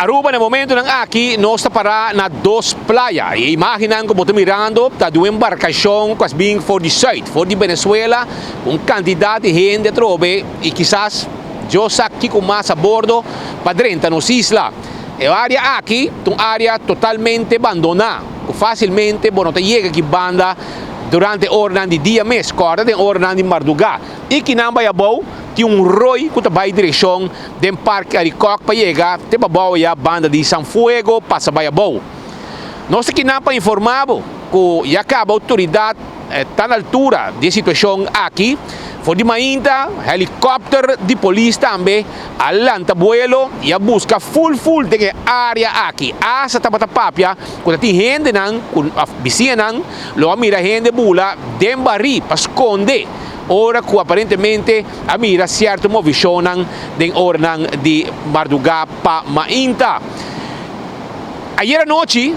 Aruba na e momentonan aki nos ta para na Dos Playa. E imagennan ku bo ta mirando ta di un embarkashon ku a bin for di sùit, for di Venezuela, ku un kantidat di hende atrobe i kisas Dios sa kiko mas a bordo pa drenta nos isla. E área aki ta un área totalmente bandoná, ku fásilmente bo no ta yega aki banda durante oranan di dia mes, kòrda den oranan di mardugá. I kinan bai abou tin un roi ku ta bai direkshon den Parke Arikok pa yega te pabou ya banda di San Fuego pasa bai abou. Nos ta kinan pa informa bo ku ya kaba outoridat ta na altura di e situashon aki. For di mainta helikòpter di polis tambe a lanta buelo i a buska ful ful den e área aki. Asta tabata papia ku ta tin hendenan ku bisiñanan lo a mira hende bula den barí pa skonde ora ku aparentemente a mira sierto movishonnan den oranan di mardugá pa mainta. Ayer anochi,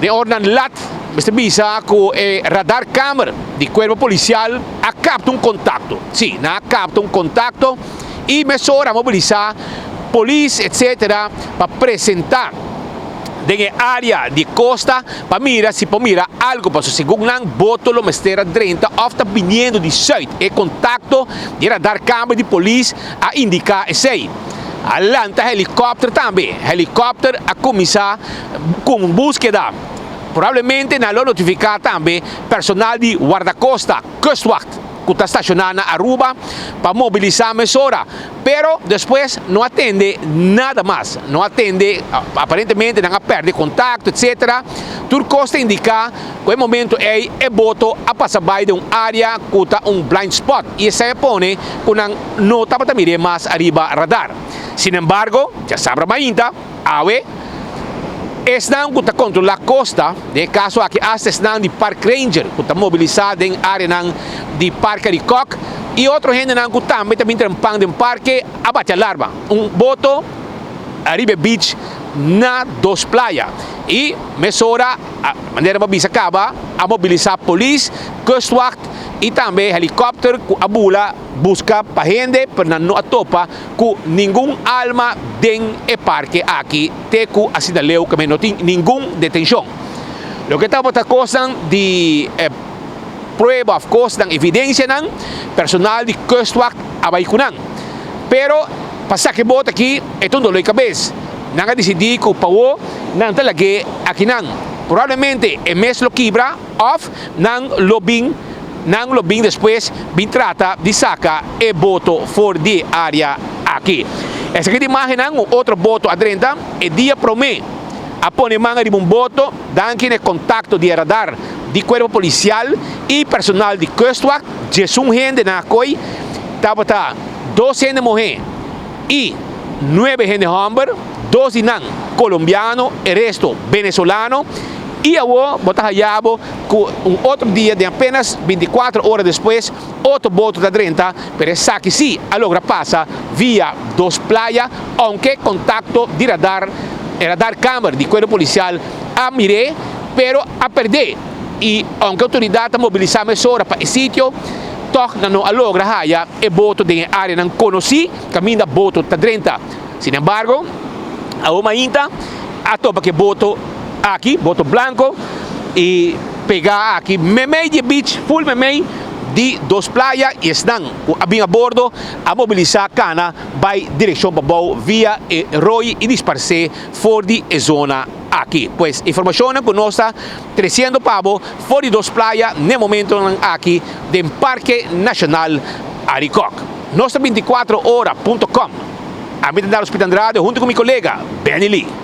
den oranan lat, mester bisa ku e radarkamer di Kuerpo Polisial a kapta un kontakto. Sí, nan a kapta un kontakto i mesora a mobilisá polis etsetera pa presentá den e área di kosta pa mira si por mira algu, pasobra segun nan boto lo mester a drenta òf ta biniendo di sùit. E kontakto di e radarkamer di polis a indiká esei. A lanta helikòpter tambe. Helikòpter a kuminsá ku un búskeda. Probablemente nan lo notifiká tambe personal di Wardakosta, Kustwacht, ku ta stashoná na Aruba pa mobilisá mesora. Pero despues no a tende nada mas. No a tende, aparentemente nan a pèrdè kontakto etsetera. Tur kos ta indiká ku e momento ei e boto a pasa bai den un área ku ta un blind spot i esei a pone ku nan no tabata mir'é mas ariba radar. Sinembargo, djasabra mainta, awe, esnan ku ta kontrolá kosta, den e kaso aki asta esnan di Park Ranger ku ta mobilisá den áreanan di Parke Arikok i otro hendenan ku tambe ta bin trempan den parke a bati alarma. Un boto ariba e beach na Dos Playa i mesora, manera bo a bisa kaba, a mobilisá polis, kustwacht i tambe helikòpter ku a bula buska pa hende pero nan no a topa ku ningun alma den e parke aki te ku asina leu ku no tin ningun detenshon. Loke tabata kosnan di e prueba of kosnan evidensianan personal di kustwacht a bai ku nan. Pero pa saka e bot aki e ta un dolor di kabes. Nan a disidí ku pawo nan ta lag'é akinan. Probablemente e mes lo kibra òf nan lo bin nan lo bin despues bin trata di saka e boto for di e área aki. Esaki ta imágennan un otro boto a drenta e dia promé. A pone man riba un boto danki na e kontakto di e radar di kuerpo polisial i personal di Kustwacht. Diesun hende nan a koi, tabata dos hende muhé i nuebe hende hòmber, dos di nan kolombiano, e resto venezolano. I awor bo ta haya bo ku un otro dia den apenas bintikuater ora despues otro boto ta drenta, pero esaki si a logra pasa via Dos Playa, ounke kontakto di radar, e radarkamer di kuerpo polisial a mir'é, pero a perd'é i ounke outoridat a mobilisá mesora pa e sitio, tòg nan no a logra haya e boto den e áreanan konosí kaminda boto ta drenta. Sinembargo, awor mainta a topa ku e boto aki, boto blanko, i pegá aki meimei di e beach, ful meimei di Dos Playa, i esnan ku a bin a bordo a mobilisá kana bai direkshon pabou via e roi i disparsé for di e zona aki. Pues informashonnan ku nos ta tresiendo pa bo for di Dos Playa n'e momentonan aki den Parke Nashonal Arikok. Nos ta 24 ora punto com. Ami ta Daros Pita Andrade hunto ku mi kolega Benny Lee.